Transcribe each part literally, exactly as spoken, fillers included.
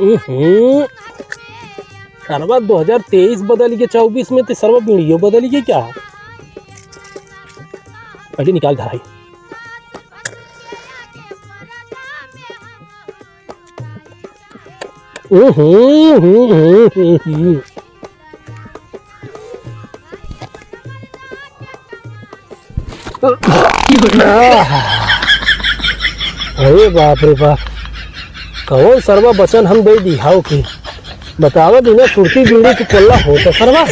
उहुं। सरवा दो हजार तेईस बदल के चउबीस में, ते सरवा बीड़ियो बदल के क्या? पहले निकाल धराई। उहुं, हुं, हुं, हुं, हुं। अरे बाप रे बाप, कौन सरवा बचन हम दे दी हाउ की? बतावा, बिना सुरती बीड़ी के कोल्ला होता सरवा?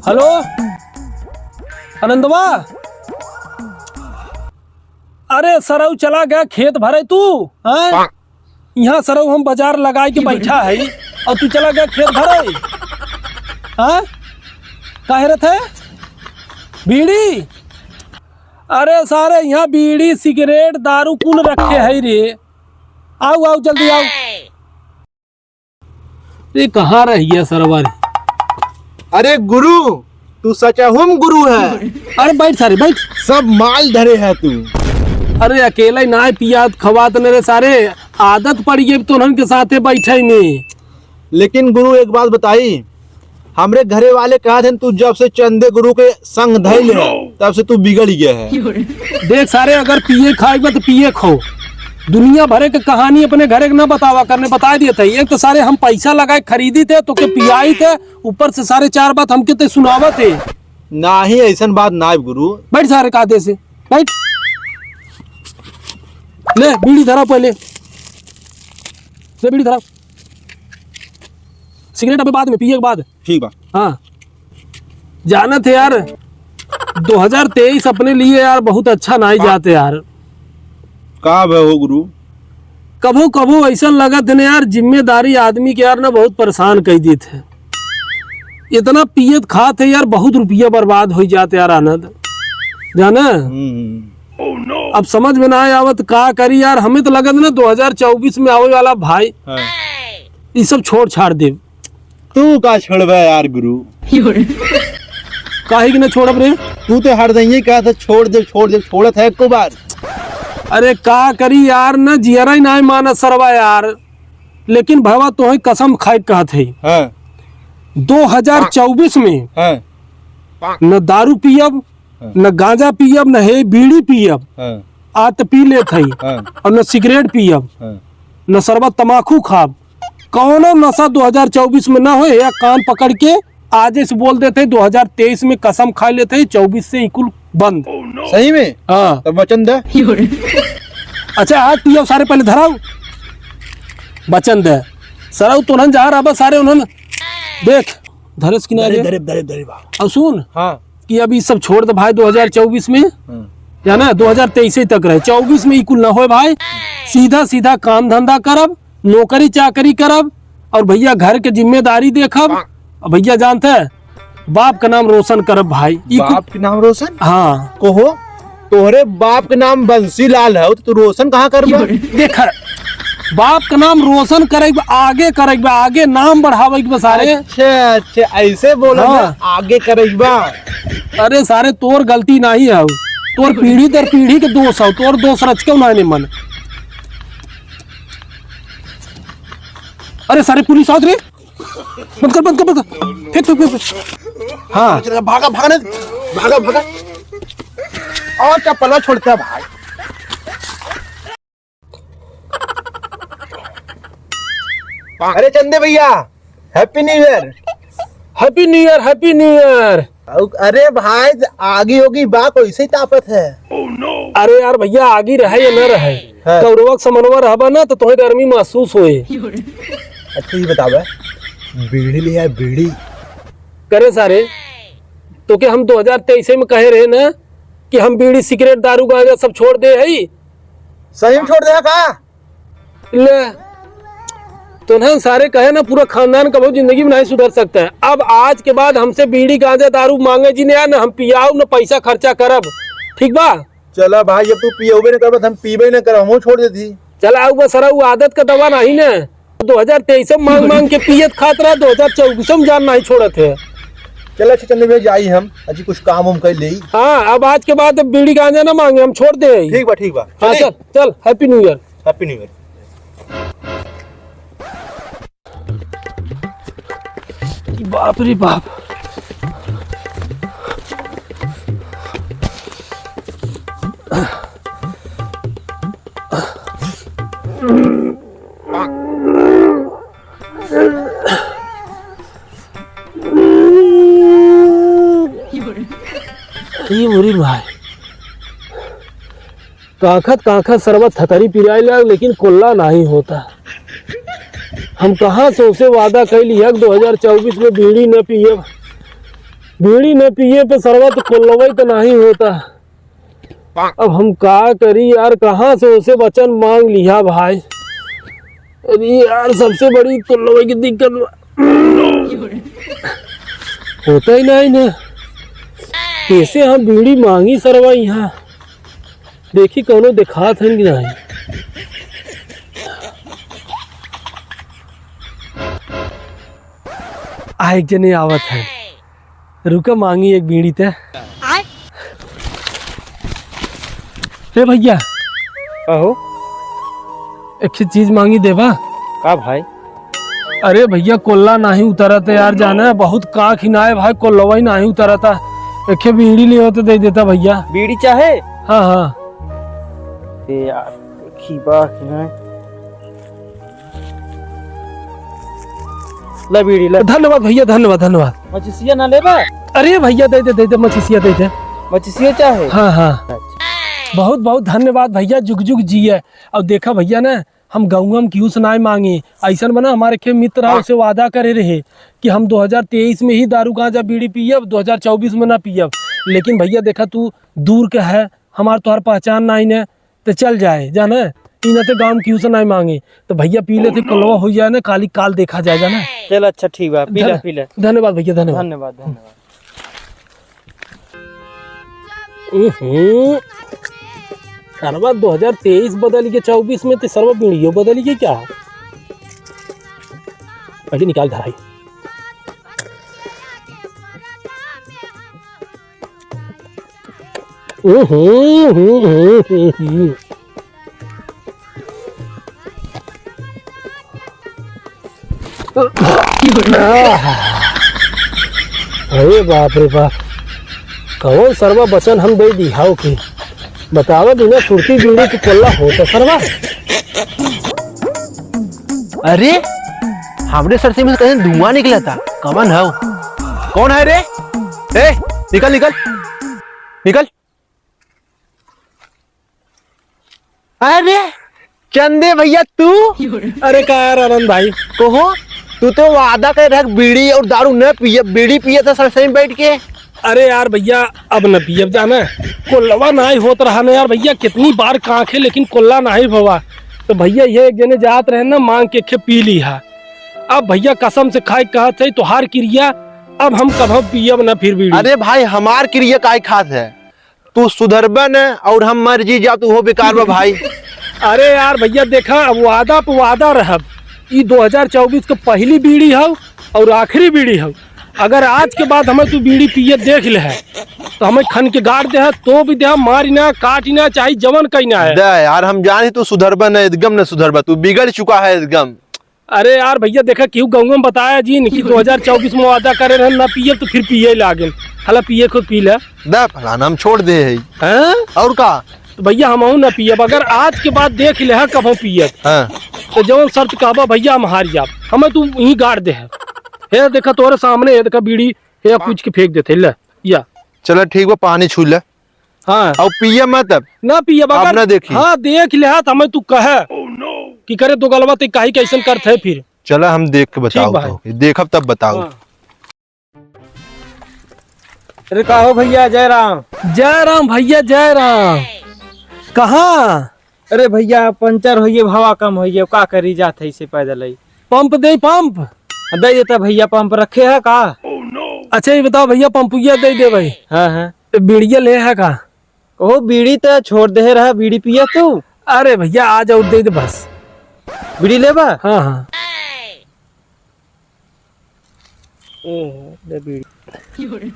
हेलो, आनंदवा। अरे सरऊ, चला गया खेत भरे तू, हैं? यहाँ सरऊ हम बाजार लगाए के बैठा है और तू चला गया खेत भरे, हैं? काहे रहत है? बीड़ी? अरे सारे, यहाँ बीड़ी, सिगरेट, दारू कुल रखे है रे। आउ, आउ, जल्दी आउ। रे, कहाँ रह गया सरवा रे? अरे गुरु, तू सचहुम गुरु है। अरे बैठ सारे, बैठ। सब माल धरे है तू। अरे अकेला ही ना पियात खवात न रे सारे, आदत पड़ गई तोहन के साथे बैठे में। लेकिन गुरु एक बात बताई, हमरे घरे वाले कहत हैं तू जब से चंदे गुरु के संग धइले है, तब से तू बिगड़ गया है। देख सारे, अगर पिए खाए के बा तो पिए खाओ, दुनिया भरे के कहानी अपने घरे के ना बतावा करने, बता दिए थे। एक तो सारे हम पैसा लगाए खरीदी थे, तोके पियाई थे, ऊपर से सारे चार बात हमके ते सुनावत है। नाही, ऐसन बात ना गुरु। बैठ सारे, का दे से बैठ, ले बीड़ी धरा पहले, ले बीड़ी धरा, सिगरेट अबे बाद में, पिए के बाद। ठीक बा। हाँ, जानत है यार, दो हज़ार तेईस अपने लिए यार बहुत अच्छा नाई जात है यार। का भय हो गुरु? कभो कभो ऐसा लगत है ना यार, जिम्मेदारी आदमी के यार ना बहुत परेशान कर देत है। इतना पियत खात है यार, बहुत रुपया बर्बाद हो जात है यार आनंद, जाना? हम्म। अब समझ में ना आवत का करी यार, हमें तो लगत ना दो हज़ार चउबीस में आवे वाला भाई, हाँ। ई सब छोड़ छाड़ देब। तू का छोड़बे यार गुरु? काहे कि ना छोड़ब रे? तू तो हरदइये कहत है छोड़ दे, छोड़ दे, छोड़त है एको बार। अरे का करी यार, ना जियरा ही ना मानत सरवा यार। लेकिन भवा तोहे कसम खाए के कहत है, हाँ। दो हज़ार चउबीस में हाँ। न दारू पियब, हाँ। न गांजा पियब, न हे बीड़ी पियब, हाँ। आज त पी लेत हई, हाँ। और न सिगरेट पियब, हाँ। न शरबत तमाकू खाब, कौनो नशा दो हज़ार चउबीस में ना होए। या कान पकड़ के आजे से बोल देत है, दो हज़ार तेईस में कसम खा लेत है, चउबीस से ई कुल बंद। सही में? हाँ। तब वचन दे। अच्छा, आज पियो सारे, पहले धराओ, वचन दे। सरऊ तोहन जहाँ रहबा सारे उन्हन देख, धरेस किनारे। दरे, दरे, दरे, दरे बा। और सुन, हाँ। कि अब ई सब छोड़ दे भाई, दो हज़ार चउबीस में, हाँ। जाना, दो हज़ार तेईस ही तक रहे, चउबीस में ई कुल ना होए भाई। सीधा सीधा काम धंधा करब, नौकरी चाकरी करब, और भैया घर के जिम्मेदारी देखब। और भैया जानते हैं, बाप का नाम रोशन करब भाई। ई कुल बाप के नाम रोशन? हाँ। कोहो? तोहरे बाप के नाम बंसीलाल है, तो तू रोशन कहाँ करबा? देख, बाप के नाम रोशन करे के बा, आगे करे के बा, आगे नाम बढ़ावे के बा सारे। अच्छा, अच्छा, ऐसे बोला हाँ। ना, आगे करे के बा। अरे सारे, तोर गलती नहीं है, तोर पीढ़ी दर पीढ़ी के दोष है, तोर दोष रच के उन्होंने मन। अरे सारे, पुलिस आवत रे। बंद कर, बंद कर, बंद कर। फेंक, फेंक, फेंक, फेंक। हाँ। चल, भागा, भागा, नहीं। भागा, भागा। और चप्पलवा छोड़ता है भाई। अरे चंदे भैया, Happy New Year। Happy New Year, Happy New Year। अउ, अरे भाई, आगी होगी बा, कैसे तापत है? अरे यार भैया, आगी रहे या न रहे, हाँ। कौरवा के समनवा रहबा ना, तो तोहे गर्मी महसूस होए। अच्छा, ये बतावे, बीड़ी ले आए, बीड़ी। करे सारे, तोके हम दो हज़ार तेईस में कहे रहे ना कि हम बीड़ी, सिगरेट, दारू, गांजा सब छोड़ दे हई। सही में छोड़ दे का? ले, तोन्हन सारे कहे ना, पूरा खानदान कबो जिंदगी में नहीं सुधर सकता है। अब आज के बाद हमसे बीड़ी, गांजा, दारू मांगे जी ने, ना हम पियाऊ, ना पैसा खर्चा करब, ठीक बा? चला भाई, जब तू पियबे न करबा, त हम पीबे न करब, हमहू छोड़ देती। चला, आऊ बा सरऊ, आदत का दवा नहीं न। दो हज़ार तेईस में मांग मांग के पियत खात रहा, दो हज़ार चउबीस में जान नहीं छोड़त है। चला अच्छा चंदे भैया, जाई हम, अजी कुछ काम उम कर लेई। हाँ, अब आज के बाद अब बीड़ी गांजा ना मांगे, हम छोड़ दे। ठीक बा, ठीक बा। हाँ, चले? चल, चल, Happy New Year। Happy New Year। बाप रे बाप। ई मुरी भाई, कांखत कांखत सरवा थतरी पिराए लाग, लेकिन कोल्ला नाहीं होता। हम कहाँ से उसे वादा कैली है कि दो हजार चउबीस में बीड़ी न पियब, बीड़ी न पिए पे सरवा तो कोल्लवई तो नाहीं होता। अब हम का करी यार, कहाँ से उसे वचन मांग लिया भाई। अरे यार, सबसे बड़ी कोल्लवई की दिक्कत बा। होता ही नाहीं ना, कैसे हम बीड़ी मांगी सरवा यहाँ। देखी कौनो देखात है कि नाहीं। आ, एक जने आवत है, रुका मांगी एक बीड़ी ते। आय। ए भैया। का हो? एक ही चीज मांगी देबा? का भाई? अरे भैया, कोल्ला नाहीं उतरत है यार, जाना है, बहुत कांख हिनाए भाई, कोल्लवा ही नाहीं उतरत है। एक ही बीड़ी लेवा तो दे देता भैया। बीड़ी चाहे? हाँ, हाँ। ए यार, देखी बा कि नाहीं। ले बीड़ी, ले। धन्यवाद भैया, धन्यवाद, धन्यवाद। मचिसिया ना लेबा? अरे भैया, दे दे, दे दे, मचिसिया दे दे। मचिसिया चाहे? हाँ, हाँ। अच्छा। बहुत, बहुत धन्यवाद भैया, जुग जुग जिए। और देखा भैया ना, हम गौवा में केहू से नाहीं मांगी। अइसन बना, हमारे के मित्र हाँ। उसे वादा करे रहे कि हम दो हजार तेईस में ही दारू गांजा बीड़ी पियब, दो हजार चउबीस में ना पियब। लेकिन भैया देखा, तू दूर के है, हमार तोहार पहचान नाहीं ने, तो चल जाए, जाने, इन्हें तो गाँव में केहू से नाहीं मांगे, तो भैया पी लेते, कोल्लवा हो जाए ना, काली काल देखा जाए, जाने। चल अच्छा ठीक बा, पी ले, धन्य-, पी ले। धन्यवाद भैया, धन्यवाद। धन्यवाद, धन्यवाद। उहुं। सरवा दो हजार तेईस बदल के चउबीस में तो सरवा बीड़ियो बदल के क्या? पहले निकाल धराई। उहुं, हुं, हुं, हुं, हुं। अरे बाप रे बाप, कौन सरवा बचन हम दे दी हाउ की? बतावा बिना सुरती बीड़ी के कोल्ला होता सरवा। अरे, हमरे सर से में कहीं धुआं निकला था, कौन है? कौन है रे? ए, निकल, निकल, निकल। अरे चंदे भैया तू? अरे का यार आनंद भाई? कहो, तू तो वादा कर रहा बीड़ी और दारू न पिए, बीड़ी पिए था सर से बैठ के। अरे यार भैया, अब न पियब जाना, कोल्लवा नाहीं होत रहा ना यार भैया, कितनी बार कांखे लेकिन कोल्ला नाहीं भवा। तो भैया ये एक जने जात रहे ना, मांग के खे पी ली हा। अब भैया कसम से खाए कहत है तोहार किरिया, अब हम कभो पियब न फिर बीड़ी। अरे भाई हमार किरिया काहे खात है? तू सुधरबे न और हम मर जी जा, तू हो बेकार बा भाई। अरे यार भैया, देखा, अब वादा पे वादा रहब। ई दो हजार चउबीस के पहली बीड़ी हौ और आखिरी बीड़ी हौ। अगर आज के बाद हमें तू बीड़ी पिए देख ले है, तो हमें खन के गाड़ दे है, तो भी दे है, मारी ना, काटी ना, चाहे जवन कही ना है। दे यार, हम जानी तू सुधरबे न, एकदम न सुधरबे, तू बिगड़ चुका है एकदम। अरे यार भैया, देखा, केहू गौवा में बताया जिन कि दो हजार चउबीस में वादा करे रहन, ना पियब तो फिर पिए लागेन। हला पिए खुद पी ले। दे फलाना, हम छोड़ दे है। हैं? और का? तो भैया, हमहू ना पियब। अगर आज के बाद देख ले हा कभो पियत, हाँ। तो जौन शर्त कहबा भैया, हम हार जाब। हमें तू यहीं गाड़ दे है। हे देखा, तोरे सामने है, देखा बीड़ी, हे कुछ के फेंक देते, ले, या। चला ठीक बा, पानी छू ले। हाँ। और पिए मत अब। ना पिए अब बगैर ना देखी। हाँ, देख ले हाथ हमें तू कहे कि करे दो गलवा ते काहे कैसन करत है फिर। चला हम देख के बताओ भाई। तो। देखब तब बताओ। हाँ। अरे का हो भैया, जय राम। जय राम भैया, जय राम। कहाँ? अरे भैया, पंचर होइए, हवा कम होइए, का करी, जात है इसे पैदल ही। पंप दे, पंप। दे देता भैया, पंप रखे है का? अच्छा, ये बताओ भैया, पंपुइया दे दे भाई। हाँ, हाँ। तो बीड़िया ले है का? कहो, बीड़ी तो छोड़ दे रहा, बीड़ी पिया तू? अरे भैया, आ जाओ, दे दे बस। बीड़ी लेबा? हाँ, हाँ। ए, ले बीड़ी।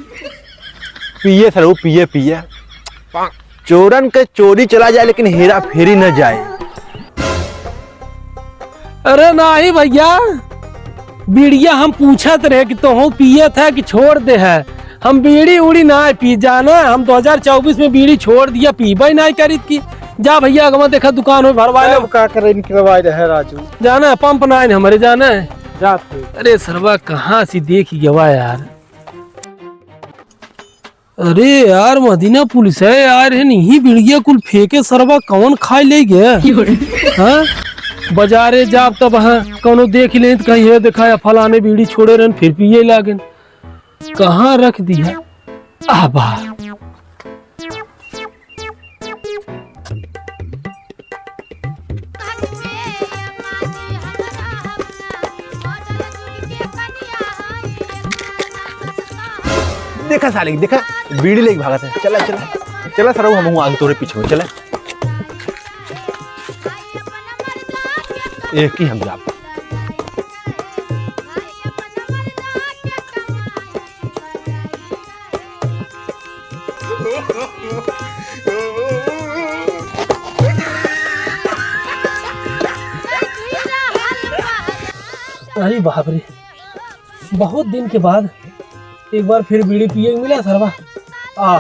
पिए सरऊ, पिए, पिए। चोरन के चोरी चला जाए, लेकिन हेरा फेरी न जाए। अरे नाही भइया, बीड़िया हम पूछत रहे कि तोहू पियत है कि छोड़ दे है। हम बीड़ी उड़ी ना पी जाना, हम दो हजार चउबीस में बीड़ी छोड़ दिया, पीबे नाही करित की। जा भइया, अगवा देखा दुकान में भरवा ले। अब का करे, निकलवाए रहे राजू। जाना है, पंप ना है हमरे, जाना है। जा फिर। अरे सरवा, कहाँ से देखि गवा यार। अरे यार, मदीना पुलिस है यार, है नहीं, बीड़िया कुल फेंके सरवा, कौन खाए ले गया? हाँ? बाजारे जाब तब, हाँ, कौनो देखि लेन त कहीं, "हे देखा, या फलाने बीड़ी छोड़े रहन, फिर पिए लागेन।" कहाँ रख दिया? आह, बा। देखा साले, देखा, बीड़ी लेके भागत है। चला, चला, चला सरऊ, हमहू आगे तोरे पीछे में, चला। एक ही हम जाब। अरे बाप रे, बहुत दिन के बाद एक बार फिर बीड़ी पिए के मिला सरवा। आह,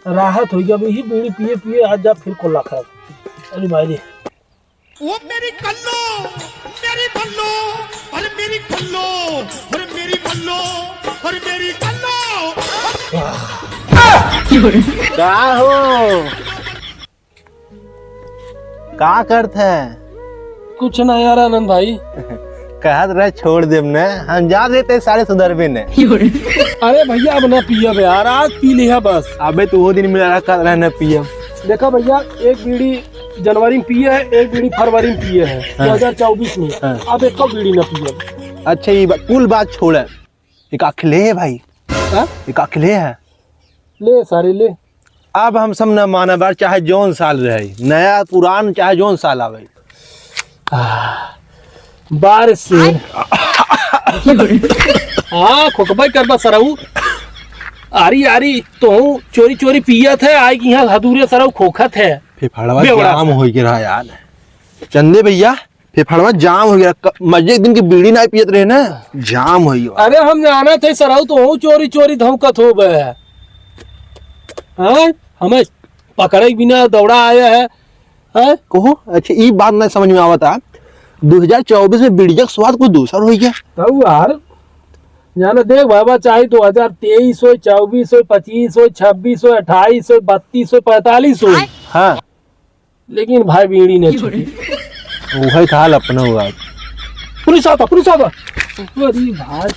राहत होइ गया। अब यही बीड़ी पिए पिए आज जा फिर कोल्ला खराब। अरे भाई रे। ओ मेरी कल्लो, मेरी बल्लो, अरे मेरी कल्लो, अरे मेरी बल्लो, अरे मेरी कल्लो। का हो? का करत है? कुछ ना यार आनंद भाई। कहत रहे छोड़ देब न, हम जात रहे ते सारे सुधरबे न। अरे भइया, अब ना पियब यार, आज पी लिहा बस। अबे तू वो दिन मिला रहा, कहत रहे न पियब। देखा भइया, एक बीड़ी जनवरी में पिए है, एक बीड़ी फरवरी में पिए है, हाँ। दो हजार चउबीस में। हाँ। अब एको बीड़ी ना पियब। अच्छा, ये बा-, कुल बात छोड़। एक आँख ले है भाई। हाँ? एक आँख ले है। ले सारे ले। अब हम सब न मानब यार, चाहे जौन साल रहे, नया पुरान चाहे जौन साल आवे। आह, बार से। हाँ, खोकबई करबा सरऊ। आरी, आरी, तोहू चोरी चोरी पियत है, आइ कि यहाँ हदूरे सरऊ खोखत है। फेफड़वा बेवड़ा जाम सा। होइ गे रहा यार। चंदे भइया, फेफड़वा जाम होइ गे रहा। क-, मजे दिन की बीड़ी ना पियत रहे ना, जाम होइ गे। अरे हम जानत है सरऊ, तोहू चोरी चोरी धौंकत होबे। हाँ, हमें पकड़े बिना दौड़ा आया है। हैं? कहो, अच्छा, ई बात ना समझ में आवत है, दो हजार चउबीस में बीड़िया के स्वाद कुछ दूसर होइ गया। तब यार, जाना देख बाबा, चाहे दो हजार तेईस होइ, चउबीस होइ, पच्चीस होइ, छब्बीस होइ, अट्ठाईस होइ, बत्तीस होइ, पैंतालीस होइ। हाँ। लेकिन भाई बीड़ी नहीं छूटी। वही था हाल अपना हुआ। पुलिस आता, पुलिस आता। अरे भाई।